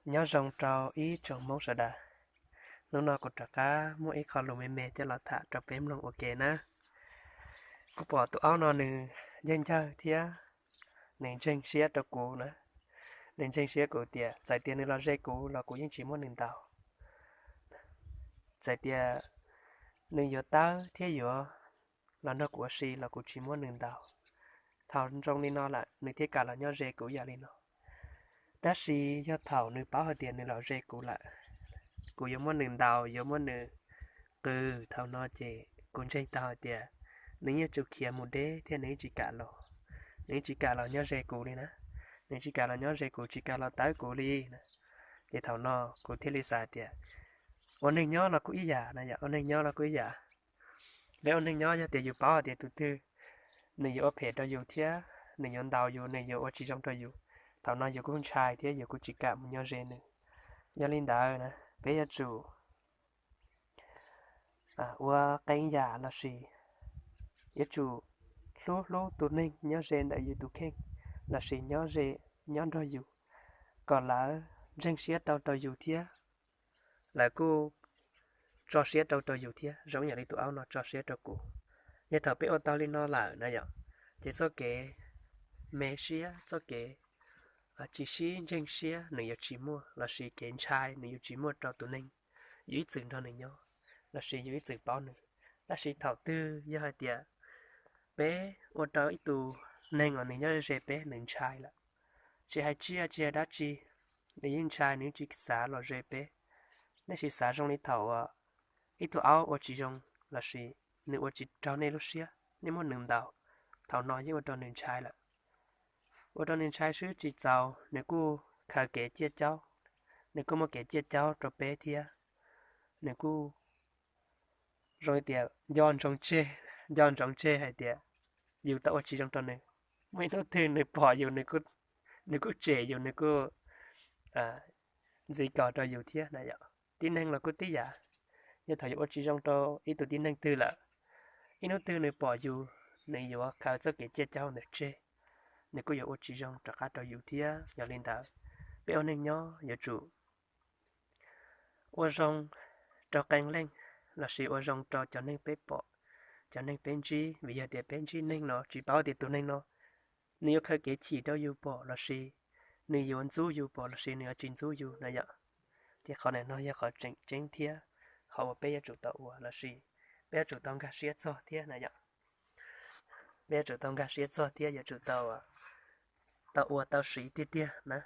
Nyob zoo rau ib tsoom Hmoob sawv daws. Hnub no kuv rov qab muaj ib qho lus me me coj los tham rau peb mloog ua ke na. Kuv pom tus aub no nws ncaj ncaj thiab nws ntseeg siab rau kuv na. Nws ntseeg siab kuv tias txawm tias nws los ze kuv los kuv yeej tsis muab nws ntaus. Txawm tias nws yuav tawb thiab yuav los nrog kuv ua si los kuv tsis muab nws ntaus. Thaum zoo li no lawm nws thiaj kam los nyob ze kuv yam li no. Tab sis yog thaum nws paub hais tias nws los ze kuv lawm, kuv yuav muab nws ntaus, yuav muab nws qw, thaum no ces kuv ntseeg tau hais tias nws yeej yuav tsum khiav mus deb thiab nws yeej tsis kam los, nws yeej tsis kam los nyob ze kuv li na. Nws tsis kam los nyob ze kuv, tsis kam los tawb kuv li na. Ces thaum no kuv thiaj li xav tias ua neeg nyob los kuj ib yam na yom, ua neeg nyob los kuj ib yam. Peb ua neeg nyob yog tias yus paub hais tias tus twg nws yuav ua phem rau yus thiab nws yuav ntaus yus, nws yuav ua tsis zoo rau yus, thaum no yus kuj ntshai thiab yus kuj tsis kam mus nyob ze nws. Yog li ntawd na, peb yuav tsum ua qee yam lossis yuav tsum hlub hlub tus neeg nyob ze ntawm yus tus kheej lossis nyob ze, nyob nrog yus, kom lawv ntseeg siab rau rau yus thiab lawv kuj tso siab rau rau yus thiab, zoo yam li tus aub no tso siab rau kuv. Yog thaum peb ua tau li no lawm na yom, ces txoj kev me siab, txoj kev tsis sib ntseeg siab nws yuav tsis muaj, lossis kev ntshai nws yuav tsis muaj rau tus neeg yus ib txwm nrog nws nyob lossis yus ib txwm paub nws. Tab sis thaum twg yog hais tias peb ua rau ib tus neeg uas nws nyob ze peb nws ntshai lawm, tsis hais tsiaj tsis hais dab tsi, nws yeej ntshai, nws yeej tsis xav los ze peb. Nej sim xav zoo li thaum uas ib tug aub ua tsis zoo lossis nws ua tsis raug nej lub siab, nej muab nws ntaus, thaum no yeej ua rau nws ntshai lawm. Ua rau nws ntshai xwb tsis txaus, nws kuj khaws kev ciaj caub, nws kuj muaj kev ciaj caub rau peb thiab. Nws kuj zoo li tias nco ntsoov tseg, nco ntsoov tseg hais tias yus tau ua tsis zoo rau nws. Muaj ib hnub twg nws pom yus, nws kuj tsem yus, nws kuj ntxiv kos rau yus thiab na yom. Tib neeg los kuj tib yam, yog thaum yus ua tsis zoo rau ib tug tib neeg twg lawm, ib hnub twg nws pom yus, nws yuav khaws txoj kev ciaj caub ntawd tseg, nws kuj yuav ua tsis zoo rov qab rau yus thiab. Yog li ntawd, peb ua neeg nyob yuav tsum ua zoo rau qee leej, lossis ua zoo rau cov neeg peb pom, cov neeg peb ntsib, vim yog tias peb ntsib neeg no tsis paub tias tus neeg no nws yuav khaws kev chim rau yus pom lossis nws yuav ntxub yus pom lossis nws yuav tsis ntxub yus na yom. Ces qhov ntawm no yog qhov tseem ceeb thiab qhov uas peb yuav tsum tau ua lossis peb yuav tsum tau nkag siab txog thiab na yom. Peb yuav tsum tau nkag siab txog thiab yuav tsum tau, tau ua tau siv tiag tiag na.